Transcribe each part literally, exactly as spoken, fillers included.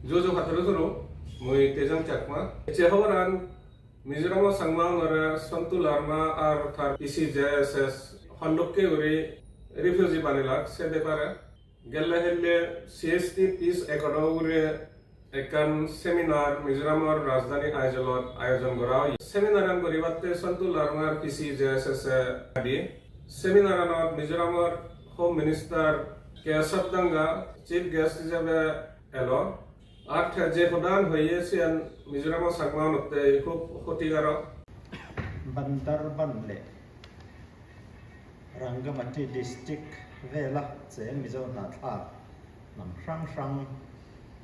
Juju patturu turu, mui Tejang Chakma. Ecche hoboran Mizoram Changmaunore Santu Larma ar tar P C J S S hondokke guri refugee banilak se bepare. Gelle helle C H T Peace Accord-o ugure ekkan seminar Mizoramor rajdhani Aizawl-ot ayojon gora oye. Seminar-an guribatte Santu Larma ar P C J S S-e adi. Seminar-anot Mizoramor Home Minister K Sabdanga chief guest hijebe elo. Ar te je hodan hoye siyan Mizoram Changmaunotte hub hotigarok. Bandarban le Rangamati district vela che Mizo hnathla nam hrang hrang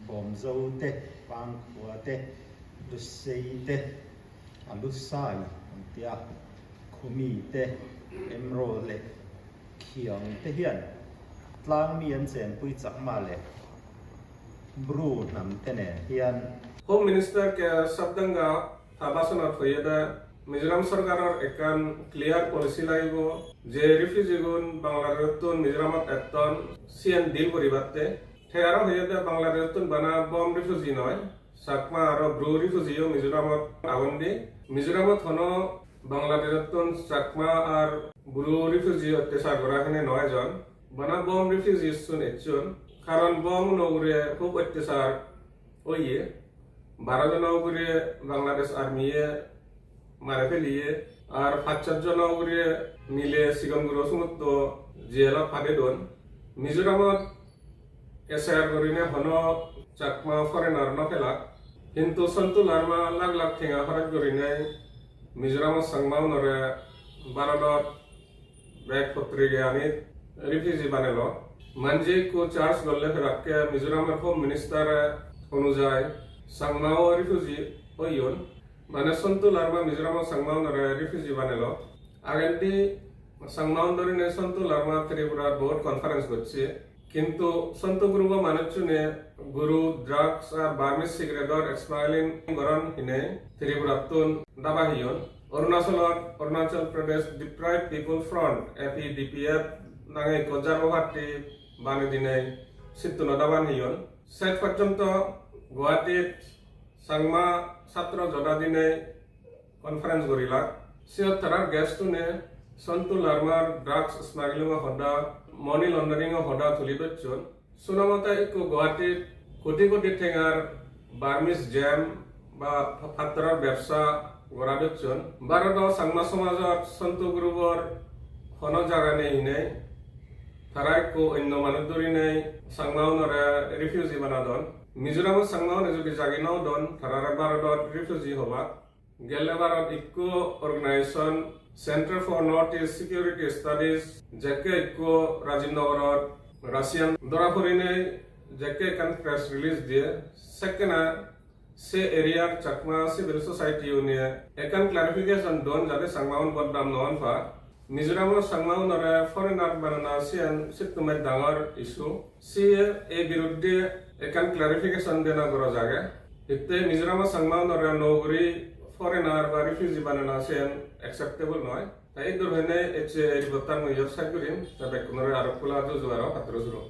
Bawmzo te, Pangkhua te, Lusei te, Alusai, ang tia, Khumi te, Emro le Khiang te hian tlangmi an chenpui Chakma le Bru hnam te nen hian. Home Minister K Sabdanga ta bhashanot hoyede Mizoram sorkaror ekkan clear policy lagibo je refugee gun Bangladesh-ottun Mizoramot etton siyan deal guribatte. Te aro hoyede Bangladesh-ottun bana Bawm refugee noi, Chakma aro Bru refugee-o Mizoramot agon de. Mizoramot hono Bangladesh-ottun Chakma ar Bru refugee ottechar gora hene noi ejon. Bana Bawm refugee-sun ecchon. Karon Bawm-uno ugure hub ottechar oye. Baro jono ugure Bangladesh Army-ye mare feliye. Ar pach sat jono ugure mile sigon guro sumotto jail-ot padey don. Mizoramot S I R gurinei hono Chakma foreigner no pelak. Hintu Santu Larma lakh lakh tenga horoj gurinei Mizoram Changmaunore Bharodot bek potrige ani refugee banelo. Manje ikko charge golle pelakke Mizoramor Home Minister onujai Changmao refugee oyon. Mane Santu Larma Mizoram Changmaunore refugee banelo. Agendi Changmaun dorinei Santu Larma Tripura board conference gocche. Kintu Santu group-o manuchchune guru, drugs ar Burmese cigarette-or smuggling goron hinei Tripurattun daba heyon. Arunachalot Arunachal Pradesh Deprived People Front, A P D P F nange ikko jarbo party bane dinei sittuno daban heyon. Sej porjonto Guwahatit Changma Chhatro Jodha dinei conference gorilak. Siyot tarar guest-une Santu Larmar drugs smuggling-o hoda, money laundering-o hoda tuli dhocchon. Suna mote ikko Guwahatit koti koti tengar Burmese gem ba pattoror bebsa gora dhocchon. Bharodo Changma somajot Santu group-or hono jaga nei hinei tara ikko onno manuj dhurinei Changmaunore refugee banadon. Mizoramot Changmaune jodi jagi no udon, tarare Bharodot refugee hobak. Gelle barot ikko organization Center for North East Security Studies jekke ikko Rajib Nogorot Russian dhora porinei jekke ekkan press release diye, sekkena se area-r Chakma civil society-une ekkan clarification don jate Changmaun bodnam no on pa. Mizoramor Changmaunore foreigner banana siyan sittume dangor issue. Siye ei biruddhe ekkan clarification dena goroj age. Hitte Mizoramor Changmaunore nuo guri foreigner ba refugee banana siyan acceptable noi. Ta iddur hoinei ecche ei report-tan mui iyot sej gurim. Ta bekkunore aro ekkola juju aro patturu turu.